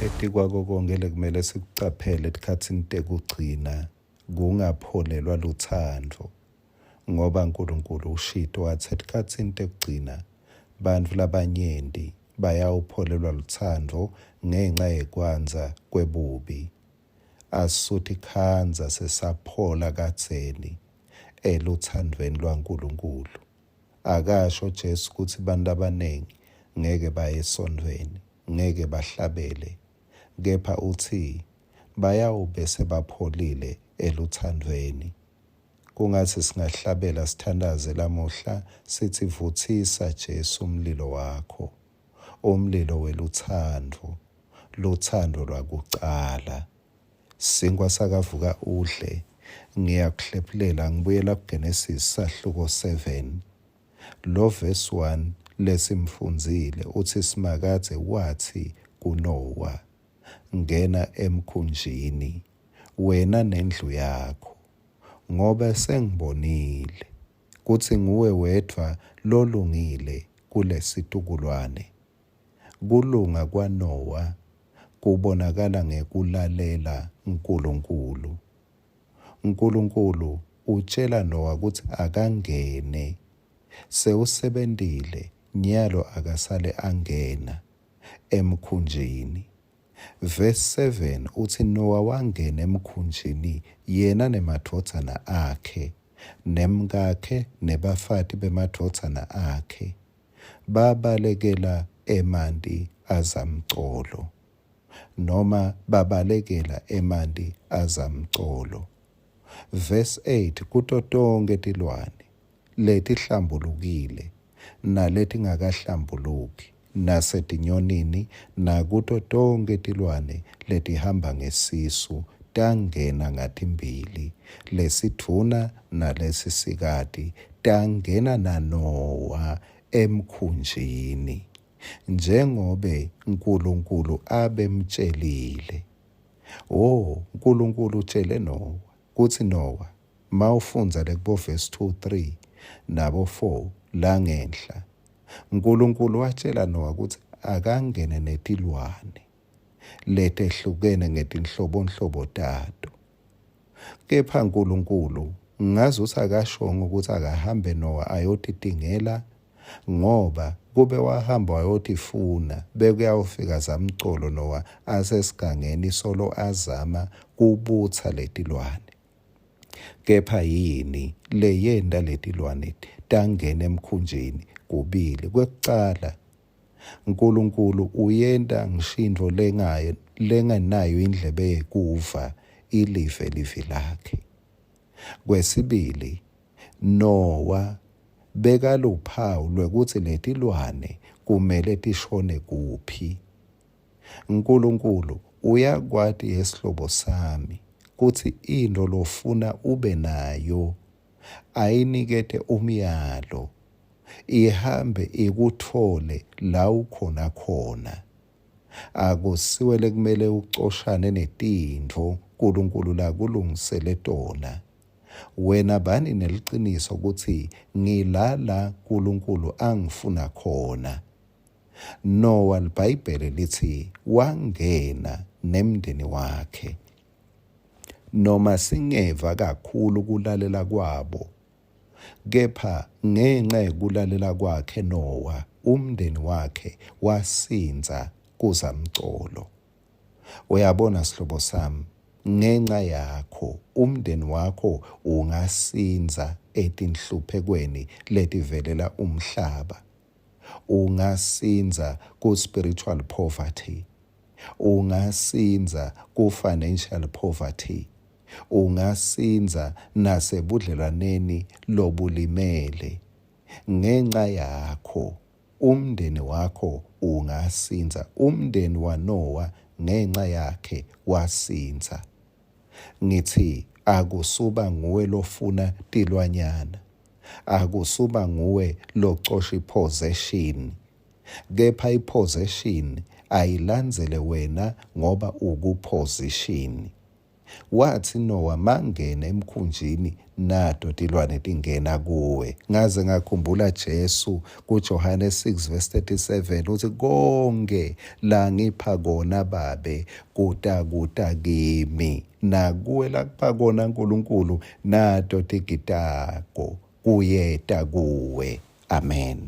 Etikwako konkhe lekumele sikucaphele etikhatsini tekugcina kungapholelwa lutsandvo, ngoba Nkulunkulu ushito watsi etikhatsini tekugcina bantfu labanyenti bayawupholelwa lutsandvo ngenca yekwandza kwebubi. Asutikhandza sesaphola kadzeni elutsandvweni lwaNkulunkulu. Akasho Jesu kutsi bantfu labaningi ngeke baye esontfweni, ngeke bahlabele, kepha utsi bayawube sebapholile elutsandvweni. Kungatsi singahlabela sithandaze lamuhla sitsi vutsisa Jesu umlilo wakho, umlilo welutsandvo, lutsandvo lwakucala. Sinkwa sakavuka udle, ngiyakuhlephulela ngibuyela kuGenesis sahluko 7. Lo verse 1 lesimfundzile utsi Simakadze watsi kuNowa, ngena emkhunjini wena nendlu yakho, ngoba sengibonile kutsi nguwe wedvwa lolungile kulesitukulwane. Kulunga kwaNowa kubonakala ngekulalela Nkulunkulu. Nkulunkulu utjela Nowa kutsi akangene. Sewusebentile, nyalo akasale angena emkhunjini. Verse 7 utsi Nowa wangena emkhunjini yena nemadvodzana akhe, nemkakhe nebafati bemadvodzana akhe. Babalekela emanti azamcolo noma babalekela emanti azamcolo. Verse 8 kuto tonkhe tilwane letihlambulukile naletingakahlambuluki nasetinyonini nakuto tonkhe tilwane letihamba ngesisu tangena ngatimbili, lesidvuna nalesisikati, tangena naNowa emkhunjini, njengobe Nkulunkulu abemtjelile. O, Nkulunkulu utjele Nowa kutsi Nowa, mawufundza lekubo verse 2, 3 nabo 4 langenhla, Nkulunkulu watjela Nowa kutsi akangene netilwane letehlukene ngetinhlobonhlobo tato. Kepha Nkulunkulu ngazuthi akashongo ukuthi akahambe Nowa ayotitingela ngoba kube wahamba wayotifuna bekuyawufika zamcolo Nowa asesigangeni solo azama kubutsa letilwane. Kepha yini leyenta letilwane tangena emkhunjini? Kubili. Kwekucala, Nkulunkulu uyenta ngisho intfo lengayo lengenayo indlebe yekuva ilive livi lakhe. Kwesibili, Nowa bekaluphawu lwekutsi letilwane kumele tishone kuphi. Nkulunkulu uyakwati yesihlobo sami kutsi intfo lofuna ube nayo ayinikete umyalo ihambe ikutfole la ukhona khona. Akusiwe lekumele ucoshane netintfo Nkulunkulu lakulungisele tona. Wena bani neliciniso kutsi ngila la Nkulunkulu angifuna khona. Nowa liBhayibheli litsi wangena nemndeni wakhe. Noma singeva kakhulu kulalela kwabo, kepha ngenxa yekulalela kwakhe Nowa, umndeni wakhe wasindza kuzamcolo. Uyabona sihlobo sami, ngenca yakho umndeni wakho ungasindza etinhluphekweni letivelela umhlaba. Ungasindza ku-spiritual poverty. Ungasindza ku-financial poverty. Ungasindza nasebudlelwaneni lobulimele. Ngenca yakho umndeni wakho ungasindza. Umndeni waNowa ngenca yakhe wasindza. Ngitsi akusuba nguwe lofuna tilwanyana, akusuba nguwe locosha i-possession, kepha i-possession ayilandzele wena ngoba uku-position. Watsi Nowa mangena emkhunjini nato tilwane tingena kuwe. Ngaze ngakhumbula Jesu kuJohane 6 verse 37 uthi konke langipha kona babe kutakuta kimi nakuwe lakupha kona uNkulunkulu nato tigitako kuyeta kuwe. Amen.